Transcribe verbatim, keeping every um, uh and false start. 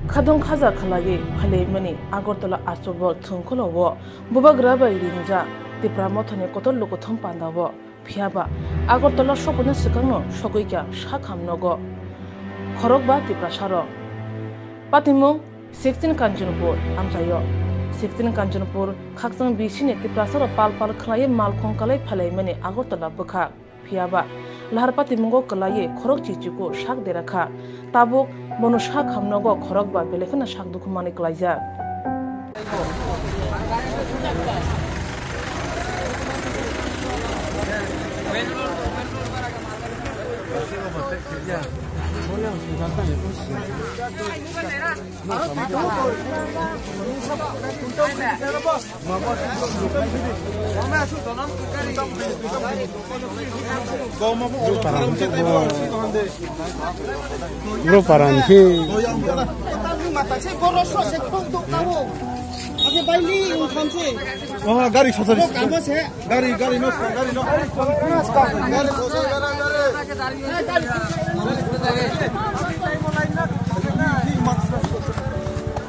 Khadong khaja khlaiwi phailaimani Agartala Archobok thwngkholo o Bubagra bai ringjak Tipra Mothani kotor lukuthum pandao. Phiyaba Agartala sophaina swkangno sogwikha sak hamnogo khorokba Tiprasarok. Patimung sixteen Kanchanpur amchaio. Sixteen Kanchanpur khakchang bisini Tiprasarok pal pal khlaiwi malkhung kalai phailaimani Agartala bwkhak. Phiyaba lahar patimungo kwlaiwi khorok chichuku sak derakha. Tabuk bono sak hamnogo khorokba belai kheno sak dukhu manwi kwlaijak. Bro, parang khe. Oh, gari sosai. Gari, gari no, gari no. Gari sosai, gari, gari.